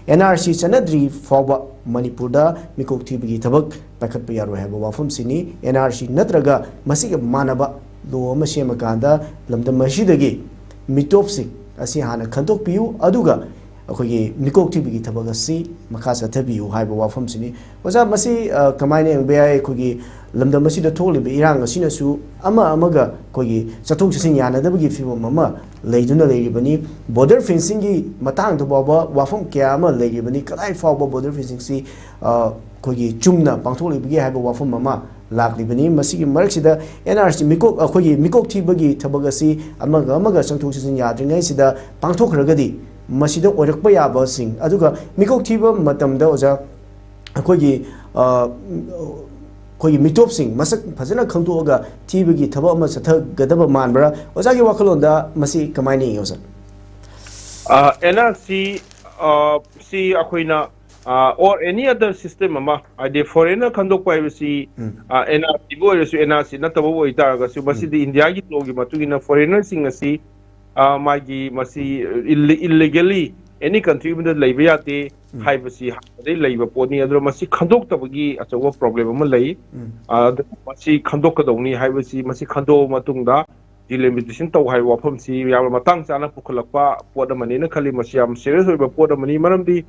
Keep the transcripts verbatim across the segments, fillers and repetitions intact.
And R C ꯆꯠꯅꯗ꯭ꯔꯤ ꯐꯥꯎꯕ ꯃꯅꯤꯄꯨꯔꯗ ꯃꯤꯀꯣꯛ ꯊꯤꯕꯒꯤ ꯊꯕꯛ ꯄꯥꯏꯈꯠꯄ ꯌꯥꯔꯣꯏ ꯍꯥꯏꯕ ꯋꯥꯐꯝꯁꯤꯅꯤ꯫ ꯑꯦꯟ ꯑꯥꯔ ꯁꯤ ꯅꯠꯇ꯭ꯔꯒ ꯃꯁꯤꯒ ꯃꯥꯟꯅꯕ ꯂꯣ ꯑꯃ ꯁꯦꯝꯃꯀꯥꯟꯗ ꯂꯝꯗꯝ ꯑꯁꯤꯗꯒꯤ ꯃꯤꯇꯣꯞꯁꯤꯡ ꯑꯁꯤ ꯍꯥꯟꯅ ꯈꯟꯗꯣꯛꯄꯤꯌꯨ, ꯑꯗꯨꯒ ꯑꯩꯈꯣꯏꯒꯤ ꯃꯤꯀꯣꯛ ꯊꯤꯕꯒꯤ ꯊꯕꯛ ꯑꯁꯤ ꯃꯈꯥ ꯆꯠꯊꯕꯤꯌꯨ ꯍꯥꯏꯕ ꯋꯥꯐꯝꯁꯤꯅꯤ꯫ ꯑꯣꯖꯥ, ꯃꯁꯤ, ꯑ, ꯀꯃꯥꯏꯅ ꯌꯦꯡꯕ ꯌꯥꯏ? ꯑꯩꯈꯣꯏꯒꯤ ꯂꯝꯗꯝ ꯑꯁꯤꯗ ꯊꯣꯛꯂꯤꯕ ꯏꯔꯥꯡ ꯑꯁꯤꯅꯁꯨ ꯑꯃ ꯑꯃꯒ ꯑꯩꯈꯣꯏꯒꯤ ꯆꯠꯊꯣꯛ ꯆꯠꯁꯤꯟ ꯌꯥꯅꯗꯕꯒꯤ ꯐꯤꯕꯝ ꯑꯃ ꯂꯩꯗꯨꯅ ꯂꯩꯔꯤꯕꯅꯤ꯫ ꯕꯣꯔꯗꯔ ꯐꯦꯟꯁꯤꯡꯒꯤ ꯃꯇꯥꯡꯗ ꯐꯥꯎꯕ ꯋꯥꯐꯝ ꯀꯌꯥ ꯑꯃ ꯂꯩꯔꯤꯕꯅꯤ꯫ ꯀꯗꯥꯏ ꯐꯥꯎꯕ ꯕꯣꯔꯗꯔ ꯐꯦꯟꯁꯤꯡꯁꯤ, ꯑ, ꯑꯩꯈꯣꯏꯒꯤ ꯆꯨꯝꯅ ꯄꯥꯡꯊꯣꯛꯂꯤꯕꯒꯦ ꯍꯥꯏꯕ ꯋꯥꯐꯝ ꯑꯃ ꯂꯥꯛꯂꯤꯕꯅꯤ꯫ ꯃꯁꯤꯒꯤ ꯃꯔꯛꯁꯤꯗ ꯑꯦꯟ ꯑꯥꯔ ꯁꯤ ꯃꯤꯀꯣꯛ, ꯑꯩꯈꯣꯏꯒꯤ ꯃꯤꯀꯣꯛ ꯊꯤꯕꯒꯤ ꯊꯕꯛ ꯑꯁꯤ ꯑꯃꯒ ꯑꯃꯒ ꯆꯪꯊꯣꯛ ꯆꯪꯁꯤꯟ ꯌꯥꯗ꯭ꯔꯤꯉꯩꯁꯤꯗ ꯄꯥꯡꯊꯣꯛꯈ꯭ꯔꯒꯗꯤ, ꯃꯁꯤꯗ ꯑꯣꯏꯔꯛꯄ ꯌꯥꯕꯁꯤꯡ, ꯑꯗꯨꯒ ꯃꯤꯀꯣꯛ ꯊꯤꯕ ꯃꯇꯝꯗ, ꯑꯣꯖꯥ, ꯑꯩꯈꯣꯏꯒꯤ, ꯑ, ꯑꯩꯈꯣꯏꯒꯤ ꯃꯤꯇꯣꯞꯁꯤꯡ ꯃꯁꯛ ꯐꯖꯅ ꯈꯪꯗꯣꯛꯑꯒ ꯊꯤꯕꯒꯤ ꯊꯕꯛ ꯑꯃ ꯆꯠꯊꯒꯗꯕ ꯃꯥꯟꯕ꯭ꯔꯥ? ꯑꯣꯖꯥꯒꯤ ꯋꯥꯈꯜꯂꯣꯟꯗ ꯃꯁꯤ ꯀꯃꯥꯏꯅ ꯌꯦꯡꯉꯤ, ꯑꯣꯖꯥ? ꯑꯦꯟ ꯑꯥꯔ ꯁꯤ ꯁꯤ ꯑꯩꯈꯣꯏꯅ, ꯑꯣꯔ ꯑꯦꯅꯤ ꯑꯗꯔ ꯁꯤꯁꯇꯦꯝ ꯑꯃ, ꯍꯥꯏꯗꯤ ꯐꯣꯔꯦꯟꯅꯔ ꯈꯟꯗꯣꯛꯄ ꯍꯥꯏꯕꯁꯤ, ꯎꯝ. ꯑꯦꯟ ꯑꯥꯔ ꯁꯤꯕꯨ ꯑꯣꯏꯔꯁꯨ, ꯑꯦꯟ ꯑꯥꯔ ꯁꯤ ꯅꯠꯇꯕꯕꯨ ꯑꯣꯏꯇꯥꯔꯒꯁꯨ, ꯃꯁꯤꯗꯤ ꯏꯟꯗꯤꯌꯥꯒꯤ ꯂꯣꯒꯤ ꯃꯇꯨꯡ ꯏꯟꯅ ꯐꯣꯔꯦꯟꯅꯔꯁꯤꯡ ꯑꯁꯤ, ꯑ, ꯃꯥꯒꯤ ꯃꯁꯤ ꯏꯜꯂꯤꯒꯦꯜꯂꯤ ꯑꯦꯅꯤ ꯀꯟꯇ꯭ꯔꯤ ꯑꯃꯗ ꯂꯩꯕ ꯌꯥꯗꯦ ꯎꯝ. ꯍꯥꯏꯕꯁꯤ ꯍꯥꯟꯅꯗꯒꯤ ꯂꯩꯕ ꯄꯣꯠꯅꯤ꯫ ꯑꯗꯨꯅ ꯃꯁꯤ ꯈꯟꯗꯣꯛꯇꯕꯒꯤ ꯑꯆꯧꯕ ꯄ꯭ꯔꯣꯕ꯭ꯂꯦꯝ ꯑꯃ ꯂꯩ꯫ ꯎꯝ. ꯑ, ꯑꯗꯨ ꯃꯁꯤ ꯈꯟꯗꯣꯛꯀꯗꯧꯅꯤ ꯍꯥꯏꯕꯁꯤ, ꯃꯁꯤ ꯈꯟꯗꯣꯛꯑ ꯃꯇꯨꯡꯗ ꯗꯤꯂꯤꯃꯤꯇꯦꯁꯟ ꯇꯧ ꯍꯥꯏꯕ ꯋꯥꯐꯝꯁꯤ ꯌꯥꯝꯅ ꯃꯇꯥꯡ ꯆꯥꯅ ꯄꯨꯈꯠꯂꯛꯄ ꯄꯣꯠ ꯑꯃꯅꯤꯅ ꯈꯜꯂꯤ꯫ ꯃꯁꯤ ꯌꯥꯝ ꯁꯦꯔꯤꯌꯁ ꯑꯣꯏꯕ ꯄꯣꯠ ꯑꯃꯅꯤ, ꯃꯔꯝꯗꯤ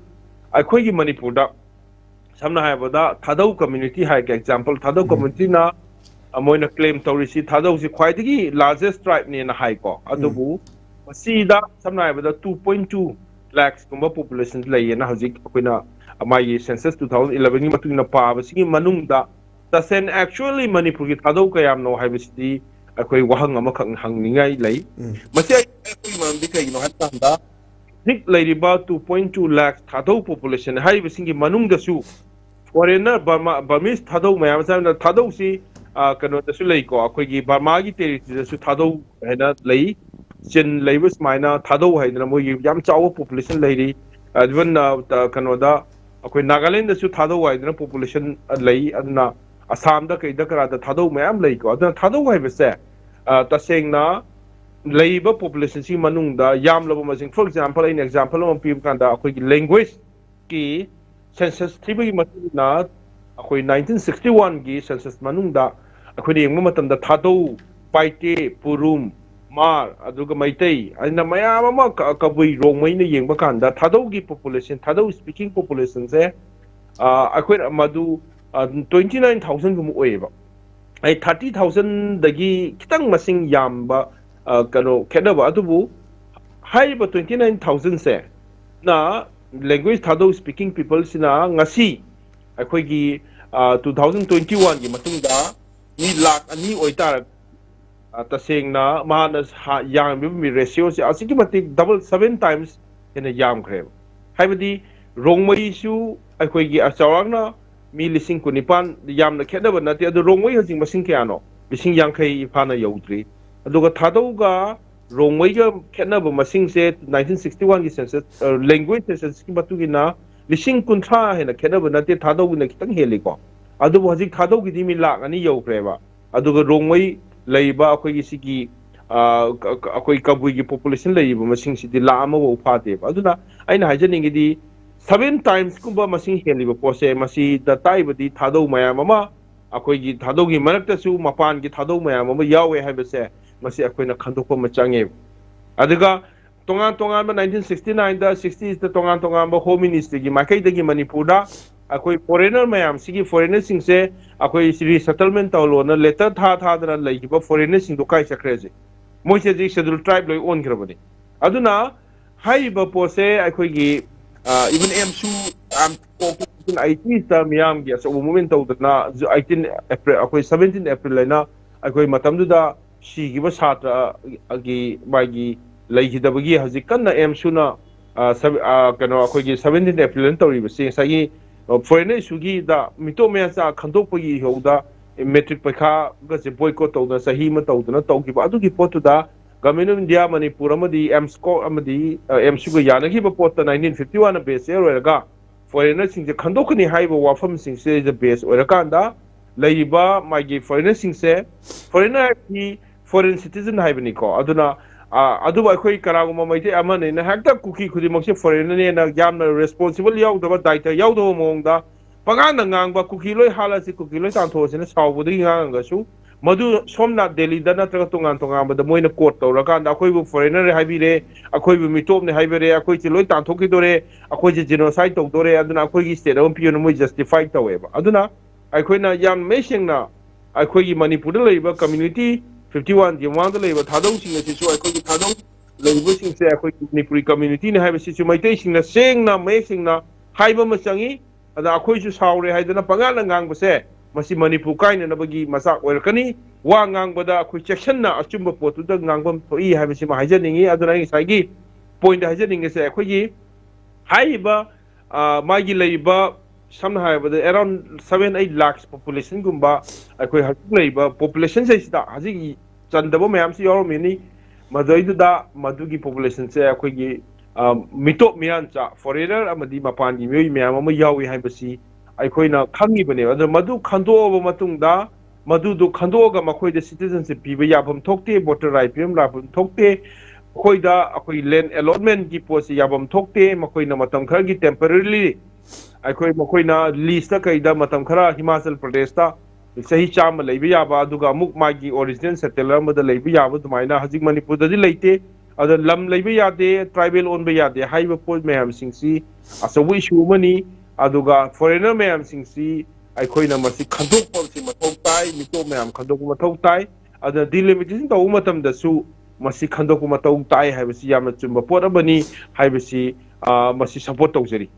ꯑꯩꯈꯣꯏꯒꯤ ꯃꯅꯤꯄꯨꯔꯗ ꯁꯝꯅ ꯍꯥꯏꯔꯕꯗ ꯊꯥꯗꯧ ꯀꯝꯃ꯭ꯌꯨꯅꯤꯇꯤ ꯍꯥꯏꯔꯒꯦ, ꯑꯦꯛꯖꯥꯝꯄꯜ, ꯊꯥꯗꯧ ꯎꯝ. ꯀꯝꯃ꯭ꯌꯨꯅꯤꯇꯤꯅ, ꯑ, ꯃꯣꯏꯅ ꯀ꯭ꯂꯦꯝ ꯇꯧꯔꯤꯁꯤ ꯊꯥꯗꯧꯁꯤ ꯈ꯭ꯋꯥꯏꯗꯒꯤ ꯂꯥꯔꯖꯦꯁ ꯇ꯭ꯔꯥꯏꯕꯅꯦꯅ ꯍꯥꯏꯀꯣ꯫ ꯑꯗꯨꯕꯨ ꯃꯁꯤꯗ ꯁꯝꯅ ꯍꯥꯏꯔꯕꯗ two point two lakhs ꯀꯨꯝꯕ ꯄꯣꯄꯨꯂꯦꯁꯟ ꯂꯩꯌꯦꯅ ꯍꯧꯖꯤꯛ ꯑꯩꯈꯣꯏꯅ ꯃꯥꯒꯤ ꯁꯦꯟꯁꯁ two thousand eleven ꯒꯤ ꯃꯇꯨꯡ ꯏꯟꯅ ꯄꯥꯕꯁꯤꯒꯤ ꯃꯅꯨꯡꯗ ꯇꯁꯦꯡꯅ ꯑꯦꯛꯆꯨꯋꯦꯜꯂꯤ ꯃꯅꯤꯄꯨꯔꯒꯤ ꯊꯥꯗꯧ ꯀꯌꯥꯝꯅꯣ ꯍꯥꯏꯕꯁꯤꯗꯤ ꯑꯩꯈꯣꯏ ꯋꯥꯍꯪ ꯑꯃꯈꯛ ꯍꯪꯅꯤꯡꯉꯥꯏ ꯂꯩ꯫ ꯎꯝ. ꯃꯁꯤ ꯑꯩ ꯑꯩꯈꯣꯏꯒꯤ ꯃꯔꯝꯗꯤ ꯀꯩꯒꯤꯅꯣ ꯍꯥꯏꯕ ꯀꯥꯟꯗ ꯍꯧꯖꯤꯛ ꯂꯩꯔꯤꯕ two point two lakhs ꯊꯥꯗꯧ ꯄꯣꯄꯨꯂꯦꯁꯟ ꯍꯥꯏꯔꯤꯕꯁꯤꯡꯒꯤ ꯃꯅꯨꯡꯗꯁꯨ ꯐꯣꯔꯦꯟꯅꯔ ꯕꯔꯃꯥ, ꯕꯔꯃꯤꯁ ꯊꯥꯗꯧ ꯃꯌꯥꯝ ꯑꯃ, ꯊꯥꯗꯧꯁꯤ, ꯑ, ꯀꯩꯅꯣꯗꯁꯨ ꯂꯩꯀꯣ, ꯑꯩꯈꯣꯏꯒꯤ ꯕꯔꯃꯥꯒꯤ ꯇꯦꯔꯤꯇꯣꯔꯤꯗꯁꯨ ꯊꯥꯗꯧ ꯍꯥꯏꯅ ꯂꯩ, ꯆꯤꯟ ꯂꯩꯕ ꯁꯨꯃꯥꯏꯅ ꯊꯥꯗꯧ ꯍꯥꯏꯗꯅ ꯃꯣꯏꯒꯤ ꯌꯥꯝ ꯆꯥꯎꯕ ꯄꯣꯄꯨꯂꯦꯁꯟ ꯂꯩꯔꯤ꯫ ꯏꯚꯟ, ꯑ, ꯀꯩꯅꯣꯗ ꯑꯩꯈꯣꯏ ꯅꯥꯒꯥꯂꯦꯟꯗꯁꯨ ꯊꯥꯗꯧ ꯍꯥꯏꯗꯅ ꯄꯣꯄꯨꯂꯦꯁꯟ ꯂꯩ꯫ ꯑꯗꯨꯅ ꯑꯁꯥꯝꯗ ꯀꯩꯗ ꯀꯔꯥꯗ ꯊꯥꯗꯧ ꯃꯌꯥꯝ ꯂꯩꯀꯣ꯫ ꯑꯗꯨꯅ ꯊꯥꯗꯧ ꯍꯥꯏꯕꯁꯦ, ꯑ, ꯇꯁꯦꯡꯅ ꯂꯩꯔꯤꯕ ꯄꯣꯄꯨꯂꯦꯁꯟꯁꯤꯒꯤ ꯃꯅꯨꯡꯗ ꯌꯥꯝꯂꯕ ꯃꯁꯤꯡ, ꯐꯣꯔ ꯑꯦꯛꯖꯥꯝꯄꯜ, ꯑꯩꯅ ꯑꯦꯛꯖꯥꯝꯄꯜ ꯑꯃ ꯄꯤꯕ ꯀꯥꯟꯗ ꯑꯩꯈꯣꯏꯒꯤ ꯂꯦꯡꯒ꯭ꯋꯦꯖ ꯀꯤ census ꯊꯤꯕꯒꯤ ꯃꯇꯨꯡ ꯏꯟꯅ ꯑꯩꯈꯣꯏ nineteen sixty one ꯒꯤ census ꯃꯅꯨꯡꯗ ꯑꯩꯈꯣꯏꯅ ꯌꯦꯡꯕ ꯃꯇꯝꯗ ꯊꯥꯗꯧ, ꯄꯥꯏꯇꯦ, ꯄꯨꯔꯨꯝ, ꯃꯥꯔ, ꯑꯗꯨꯒ ꯃꯩꯇꯩ ꯑꯩꯅ ꯃꯌꯥꯝ ꯑꯃ ꯀ-, ꯀꯕꯨꯏ, ꯔꯣꯡꯃꯩꯅ ꯌꯦꯡꯕ ꯀꯥꯟꯗ ꯊꯥꯗꯧꯒꯤ population, ꯊꯥꯗꯧ speaking populationꯁꯦ, ꯑ, ꯑꯩꯈꯣꯏ ꯃꯗꯨ, ꯑ, twenty nine thousand ꯒꯨꯝꯕ ꯑꯣꯏꯌꯦꯕ꯫ ꯑꯩ thirty thousand ꯗꯒꯤ ꯈꯤꯇꯪ ꯃꯁꯤꯡ ꯌꯥꯝꯕ, ꯑ, ꯀꯩꯅꯣ, ꯈꯦꯠꯅꯕ꯫ ꯑꯗꯨꯕꯨ ꯍꯥꯏꯔꯤꯕ twenty nine thousand ꯁꯦ ꯅ language ꯊꯥꯗꯧ speaking people ꯁꯤꯅ ꯉꯁꯤ ꯑꯩꯈꯣꯏꯒꯤ, ꯑ, two thousand twenty one ꯒꯤ ꯃꯇꯨꯡꯗ ꯃꯤ ꯂꯥꯈ ꯑꯅꯤ ꯑꯣꯏꯇꯥꯔ-, ꯑ, ꯇꯁꯦꯡꯅ ꯃꯥꯅ ꯁꯥ-, ꯌꯥꯝꯃꯤꯕ ꯃꯤ ratio ꯁꯦ ꯑꯁꯨꯛꯀꯤ ꯃꯇꯤꯛ double, seven times ꯍꯦꯟꯅ ꯌꯥꯝꯈ꯭ꯔꯦꯕ꯫ ꯍꯥꯏꯕꯗꯤ ꯔꯣꯡꯃꯩꯁꯨ ꯑꯩꯈꯣꯏꯒꯤ, ꯑ, ꯆꯥꯎꯔꯥꯛꯅ ꯃꯤ ꯂꯤꯁꯤꯡ ꯀꯨꯟꯅꯤꯄꯥꯟ, ꯌꯥꯝꯅ ꯈꯦꯠꯅꯕ ꯅꯠꯇꯦ꯫ ꯑꯗꯨ ꯔꯣꯡꯃꯩ ꯍꯧꯖꯤꯛ ꯃꯁꯤꯡ ꯀꯌꯥꯅꯣ? ꯂꯤꯁꯤꯡ ꯌꯥꯡꯈꯩ ꯐꯥꯅ ꯌꯧꯗ꯭ꯔꯤ꯫ ꯑꯗꯨꯒ ꯊꯥꯗꯧꯒ ꯔꯣꯡꯃꯩꯒ ꯈꯦꯠꯅꯕ ꯃꯁꯤꯡꯁꯦ nineteen sixty one ꯒꯤ census, ꯑ, language census ꯀꯤ ꯃꯇꯨꯡ ꯏꯟꯅ ꯂꯤꯁꯤꯡ ꯀꯨꯟꯊ꯭ꯔꯥ ꯍꯦꯟꯅ ꯈꯦꯠꯅꯕ ꯅꯠꯇꯦ, ꯊꯥꯗꯧꯒꯤꯅ ꯈꯤꯇꯪ ꯍꯦꯜꯂꯤꯀꯣ꯫ ꯑꯗꯨꯕꯨ ꯍꯧꯖꯤꯛ ꯊꯥꯗꯧꯒꯤꯗꯤ ꯃꯤ ꯂꯥꯈ ꯑꯅꯤ ꯌꯧꯈ꯭ꯔꯦꯕ꯫ ꯑꯗꯨꯒ ꯔꯣꯡꯃꯩ ꯂꯩꯔꯤꯕ ꯑꯩꯈꯣꯏꯒꯤ ꯁꯤꯒꯤ, ꯑ, ꯀ-, ꯀ-, ꯑꯩꯈꯣꯏ ꯀꯕꯨꯏꯒꯤ population ꯂꯩꯔꯤꯕ ꯃꯁꯤꯡꯁꯤꯗꯤ ꯂꯥꯈ ꯑꯃꯐꯥꯎ ꯐꯥꯗꯦꯕ꯫ ꯑꯗꯨꯅ ꯑꯩꯅ ꯍꯥꯏꯖꯅꯤꯡꯉꯤꯗꯤ seven times ꯀꯨꯝꯕ ꯃꯁꯤꯡ ꯍꯦꯜꯂꯤꯕ ꯄꯣꯠꯁꯦ, ꯃꯁꯤꯗ ꯇꯥꯛꯏꯕꯗꯤ ꯊꯥꯗꯧ ꯃꯌꯥꯝ ꯑꯃ, ꯑꯩꯈꯣꯏꯒꯤ ꯊꯥꯗꯧꯒꯤ ꯃꯔꯛꯇꯁꯨ ꯃꯄꯥꯟꯒꯤ ꯊꯥꯗꯧ ꯃꯌꯥꯝ ꯑꯃ ꯌꯥꯎꯋꯦ ꯍꯥꯏꯕꯁꯦ, ꯃꯁꯤ ꯑꯩꯈꯣꯏꯅ ꯈꯪꯗꯣꯛꯄ ꯑꯃ ꯆꯪꯉꯦꯕ꯫ ꯑꯗꯨꯒ ꯇꯣꯉꯥꯟ ꯇꯣꯉꯥꯟꯕ nineteen sixty nine ꯗ, sixties ꯇ ꯇꯣꯉꯥꯟ ꯇꯣꯉꯥꯟꯕ Home Ministry ꯒꯤ ꯃꯥꯏꯀꯩꯗꯒꯤ ꯃꯅꯤꯄꯨꯔꯗ ꯑꯩꯈꯣꯏ foreigner ꯃꯌꯥꯝꯁꯤꯒꯤ, foreigner ꯁꯤꯡꯁꯦ ꯑꯩꯈꯣꯏ resettlement ꯇꯧꯍꯜꯂꯣꯅ letter ꯊꯥ ꯊꯥꯗꯅ ꯂꯩꯈꯤꯕ foreigner ꯁꯤꯡꯗꯣ ꯀꯥꯏ ꯆꯠꯈ꯭ꯔꯦ ꯍꯧꯖꯤꯛ? ꯃꯣꯏꯁꯦ ꯍꯧꯖꯤꯛ schedule tribe ꯂꯣꯏ ꯑꯣꯟꯈ꯭ꯔꯕꯅꯤ꯫ ꯑꯗꯨꯅ ꯍꯥꯏꯔꯤꯕ ꯄꯣꯠꯁꯦ ꯑꯩꯈꯣꯏꯒꯤ, ꯑ, even ꯑꯦꯝꯁꯨ, ꯑ, eighties ꯇ ꯃꯤꯌꯥꯝꯒꯤ ꯑꯆꯧꯕ movement ꯇꯧꯗꯅ eighteen April, ꯑꯩꯈꯣꯏ seventeen April ꯍꯥꯏꯅ ꯑꯩꯈꯣꯏ ꯃꯇꯝꯗꯨꯗ ꯁꯤꯈꯤꯕ ꯁꯥꯇ꯭ꯔꯒꯤ ꯃꯥꯒꯤ ꯂꯩꯈꯤꯗꯕꯒꯤ ꯍꯧꯖꯤꯛ ꯀꯟꯅ ꯑꯦꯝꯁꯨꯅ, ꯑ, ꯁꯕ-, ꯑ, ꯀꯩꯅꯣ, ꯑꯩꯈꯣꯏꯒꯤ seventeen April ꯍꯥꯏꯅ ꯇꯧꯔꯤꯕꯁꯤ ꯉꯁꯥꯏꯒꯤ, ꯑ, foreigner issue ꯒꯤꯗ ꯃꯤꯇꯣꯞ ꯃꯌꯥꯆꯥ ꯈꯟꯗꯣꯛꯄꯒꯤ ꯏꯍꯧꯗ matric ꯄꯩꯈꯥꯒꯁꯦ boycott ꯇꯧꯗꯅ ꯆꯍꯤ ꯑꯃ ꯇꯧꯗꯅ ꯇꯧꯈꯤꯕ ꯑꯗꯨꯒꯤ ꯄꯣꯠꯇꯨꯗ Government of India ꯃꯅꯤꯄꯨꯔ ꯑꯃꯗꯤ ꯑꯦꯝꯁꯀꯣ ꯑꯃꯗꯤ, ꯑ, ꯑꯦꯝꯁꯨꯒ ꯌꯥꯅꯈꯤꯕ ꯄꯣꯠꯇ nineteen fifty one ꯅ base year ꯑꯣꯏꯔꯒ foreigner ꯁꯤꯡꯁꯦ ꯈꯟꯗꯣꯛꯀꯅꯤ ꯍꯥꯏꯔꯤꯕ ꯋꯥꯐꯝꯁꯤꯡꯁꯤꯗ base ꯑꯣꯏꯔꯀꯥꯟꯗ ꯂꯩꯔꯤꯕ ꯃꯥꯒꯤ foreigner ꯁꯤꯡꯁꯦ, foreigner ꯍꯥꯏꯕꯗꯤ foreign citizen ꯍꯥꯏꯕꯅꯤꯀꯣ꯫ ꯑꯗꯨꯅ ꯑꯥ, ꯑꯗꯨꯕꯨ ꯑꯩꯈꯣꯏ ꯀꯅꯥꯒꯨꯝꯕ ꯃꯩꯇꯩ ꯑꯃꯅꯤꯅ ꯍꯦꯛꯇ ꯀꯨꯀꯤ ꯈꯨꯗꯤꯡꯃꯛꯁꯦ ꯐꯣꯔꯦꯟꯅꯔꯅꯦꯅ ꯌꯥꯝꯅ ꯔꯦꯁꯄꯣꯟꯁꯤꯕꯜ ꯌꯥꯎꯗꯕ, ꯗꯥꯏꯇ ꯌꯥꯎꯗꯕ ꯃꯑꯣꯡꯗ ꯄꯉꯥꯡꯗ ꯉꯥꯡꯕ, "ꯀꯨꯀꯤ ꯂꯣꯏ ꯍꯥꯠꯂꯁꯤ, ꯀꯨꯀꯤ ꯂꯣꯏ ꯇꯥꯟꯊꯣꯛꯑꯁꯤꯅ" ꯁꯥꯎꯕꯗꯒꯤ ꯉꯥꯡꯉꯒꯁꯨ, ꯃꯗꯨ ꯁꯣꯝꯅ ꯗꯦꯜꯂꯤꯗ ꯅꯠꯇ꯭ꯔꯒ ꯇꯣꯉꯥꯟ ꯇꯣꯉꯥꯟꯕꯗ ꯃꯣꯏꯅ ꯀꯣꯠ ꯇꯧꯔꯀꯥꯟꯗ "ꯑꯩꯈꯣꯏꯕꯨ ꯐꯣꯔꯦꯟꯅꯔ ꯍꯥꯏꯕꯤꯔꯦ, ꯑꯩꯈꯣꯏꯕꯨ ꯃꯤꯇꯣꯞꯅꯤ ꯍꯥꯏꯕꯤꯔꯦ, ꯑꯩꯈꯣꯏꯁꯦ ꯂꯣꯏ ꯇꯥꯟꯊꯣꯛꯈꯤꯗꯣꯔꯦ, ꯑꯩꯈꯣꯏꯁꯦ ꯖꯤꯅꯣꯁꯥꯏꯠ ꯇꯧꯗꯣꯔꯦ, ꯑꯗꯨꯅ ꯑꯩꯈꯣꯏꯒꯤ ꯁ꯭ꯇꯦꯠ ꯑꯃ ꯄꯤꯌꯨꯅ" ꯃꯣꯏ ꯖꯁꯇꯤꯐꯥꯏ ꯇꯧꯋꯦꯕ꯫ ꯑꯗꯨꯅ ꯑꯩꯈꯣꯏꯅ ꯌꯥꯝ ꯃꯌꯦꯛ ꯁꯦꯡꯅ ꯑꯩꯈꯣꯏꯒꯤ ꯃꯅꯤꯄꯨꯔꯗ ꯂꯩꯔꯤꯕ ꯀꯝꯃ꯭ꯌꯨꯅꯤꯇꯤ ꯐꯤꯐꯇꯤ ꯋꯥꯟꯒꯤ ꯃꯃꯥꯡꯗ ꯂꯩꯔꯤꯕ ꯊꯥꯗꯧꯁꯤꯡ ꯑꯁꯤꯁꯨ ꯑꯩꯈꯣꯏꯒꯤ ꯊꯥꯗꯧ ꯂꯩꯔꯤꯕꯁꯤꯡꯁꯦ ꯑꯩꯈꯣꯏꯒꯤ ꯃꯅꯤꯄꯨꯔꯤ ꯀꯝꯃ꯭ꯌꯨꯅꯤꯇꯤꯅꯤ ꯍꯥꯏꯕꯁꯤꯁꯨ ꯃꯩꯇꯩꯁꯤꯡꯅ ꯁꯦꯡꯅ ꯃꯌꯦꯛ ꯁꯦꯡꯅ ꯍꯥꯏꯕ ꯑꯃ ꯆꯪꯉꯤ꯫ ꯑꯗ ꯑꯩꯈꯣꯏꯁꯨ ꯁꯥꯎꯔꯦ ꯍꯥꯏꯗꯅ ꯄꯉꯥꯡꯗ ꯉꯥꯡꯕꯁꯦ ꯃꯁꯤ ꯃꯅꯤꯄꯨꯔ ꯀꯥꯏꯅꯅꯕꯒꯤ ꯃꯆꯥꯛ ꯑꯣꯏꯔꯛꯀꯅꯤ꯫ ꯋꯥ ꯉꯥꯡꯕꯗ ꯑꯩꯈꯣꯏ ꯆꯦꯛꯁꯤꯟꯅ ꯑꯆꯨꯝꯕ ꯄꯣꯠꯇꯨꯗ ꯉꯥꯡꯐꯝ ꯊꯣꯛꯏ ꯍꯥꯏꯕꯁꯤꯃ ꯍꯥꯏꯖꯅꯤꯡꯉꯤ꯫ ꯑꯗꯨꯅ ꯑꯩ ꯉꯁꯥꯏꯒꯤ ꯄꯣꯏꯟꯗ ꯍꯥꯏꯖꯅꯤꯡꯉꯤꯁꯦ, ꯑꯩꯈꯣꯏꯒꯤ ꯍꯥꯏꯔꯤꯕ, ꯑ, ꯃꯥꯒꯤ ꯂꯩꯔꯤꯕ, ꯁꯝꯅ ꯍꯥꯏꯔꯕꯗ, around seven eight lakhs populationꯒꯨꯝꯕ ꯑꯩꯈꯣꯏ ꯍꯧꯖꯤꯛ ꯂꯩꯔꯤꯕ ꯄꯣꯄꯨꯂꯦꯁꯟꯁꯤꯗꯩꯁꯤꯗ ꯍꯧꯖꯤꯛ ꯆꯟꯗꯕ ꯃꯌꯥꯝꯁꯨ ꯌꯥꯎꯔꯝꯃꯤꯅꯤ꯫ ꯃꯗꯨꯗꯩꯗꯨꯗ ꯃꯗꯨꯒꯤ ꯄꯣꯄꯨꯂꯦꯁꯟꯁꯦ ꯑꯩꯈꯣꯏꯒꯤ, ꯑ, ꯃꯤꯇꯣꯞ ꯃꯤꯌꯥꯟꯆꯥ, ꯐꯣꯔꯦꯅꯔ ꯑꯃꯗꯤ ꯃꯄꯥꯟꯒꯤ ꯃꯤꯑꯣꯏ ꯃꯌꯥꯝ ꯑꯃ ꯌꯥꯎꯏ ꯍꯥꯏꯕꯁꯤ ꯑꯩꯈꯣꯏꯅ ꯈꯪꯉꯤꯕꯅꯦꯕ꯫ ꯑꯗꯨꯅ ꯃꯗꯨ ꯈꯟꯗꯣꯛꯑꯕ ꯃꯇꯨꯡꯗ, ꯃꯗꯨꯗꯨ ꯈꯟꯗꯣꯛꯑꯒ ꯃꯈꯣꯏꯗ ꯁꯤꯇꯤꯖꯟꯁꯤꯞ ꯄꯤꯕ ꯌꯥꯐꯝ ꯊꯣꯛꯇꯦ, ꯚꯣꯇꯔ ꯔꯥꯏꯠ ꯄꯤꯕ ꯌꯥꯐꯝ ꯊꯣꯛꯇꯦ꯫ ꯃꯈꯣꯏꯗ ꯑꯩꯈꯣꯏ ꯂꯦꯟ ꯑꯦꯂꯣꯠꯃꯦꯟꯒꯤ ꯄꯣꯠꯁꯤ ꯌꯥꯐꯝ ꯊꯣꯛꯇꯦ꯫ ꯃꯈꯣꯏꯅ ꯃꯇꯝ ꯈꯔꯒꯤ ꯇꯦꯝꯄꯔꯔꯤꯂꯤ ꯑꯩꯈꯣꯏ ꯃꯈꯣꯏꯅ ꯂꯤꯁꯇ ꯀꯩꯗ ꯃꯇꯝ ꯈꯔ ꯍꯤꯃꯥꯆꯜ ꯄ꯭ꯔꯗꯦꯁꯇ ꯆꯍꯤ ꯆꯥꯝꯃ ꯂꯩꯕ ꯌꯥꯕ, ꯑꯗꯨꯒ ꯑꯃꯨꯛ ꯃꯥꯒꯤ ꯑꯣꯔꯤꯖꯤꯅꯦꯜ ꯁꯦꯇꯦꯂꯔ ꯑꯃꯗ ꯂꯩꯕ ꯌꯥꯕ ꯑꯗꯨꯃꯥꯏꯅ ꯍꯧꯖꯤꯛ ꯃꯅꯤꯄꯨꯔꯗꯗꯤ ꯂꯩꯇꯦ꯫ ꯑꯗ ꯂꯝ ꯂꯩꯕ ꯌꯥꯗꯦ, ꯇ꯭ꯔꯥꯏꯕꯦꯜ ꯑꯣꯟꯕ ꯌꯥꯗꯦ ꯍꯥꯏꯔꯤꯕ ꯄꯣꯠ ꯃꯌꯥꯝꯁꯤꯡꯁꯤ ꯑꯆꯧꯕ ꯏꯁꯨ ꯑꯃꯅꯤ꯫ ꯑꯗꯨꯒ ꯐꯣꯔꯦꯅꯔ ꯃꯌꯥꯝꯁꯤꯡꯁꯤ ꯑꯩꯈꯣꯏꯅ ꯃꯁꯤ ꯈꯟꯗꯣꯛꯄꯁꯤ ꯃꯊꯧ ꯇꯥꯏ, ꯃꯤꯇꯣꯞ ꯃꯌꯥꯝ ꯈꯟꯗꯣꯛꯄ ꯃꯊꯧ ꯇꯥꯏ꯫ ꯑꯗꯨꯅ ꯗꯤꯂꯤꯃꯤꯇꯦꯁꯟ ꯇꯧꯕ ꯃꯇꯝꯗꯁꯨ ꯃꯁꯤ ꯈꯟꯗꯣꯛꯄ ꯃꯊꯧ ꯇꯥꯏ ꯍꯥꯏꯕꯁꯤ ꯌꯥꯝꯅ ꯆꯨꯝꯕ ꯄꯣꯠ ꯑꯃꯅꯤ ꯍꯥꯏꯕꯁꯤ, ꯑ, ꯃꯁꯤ ꯁꯄꯣꯔꯠ ꯇꯧꯖꯔꯤ꯫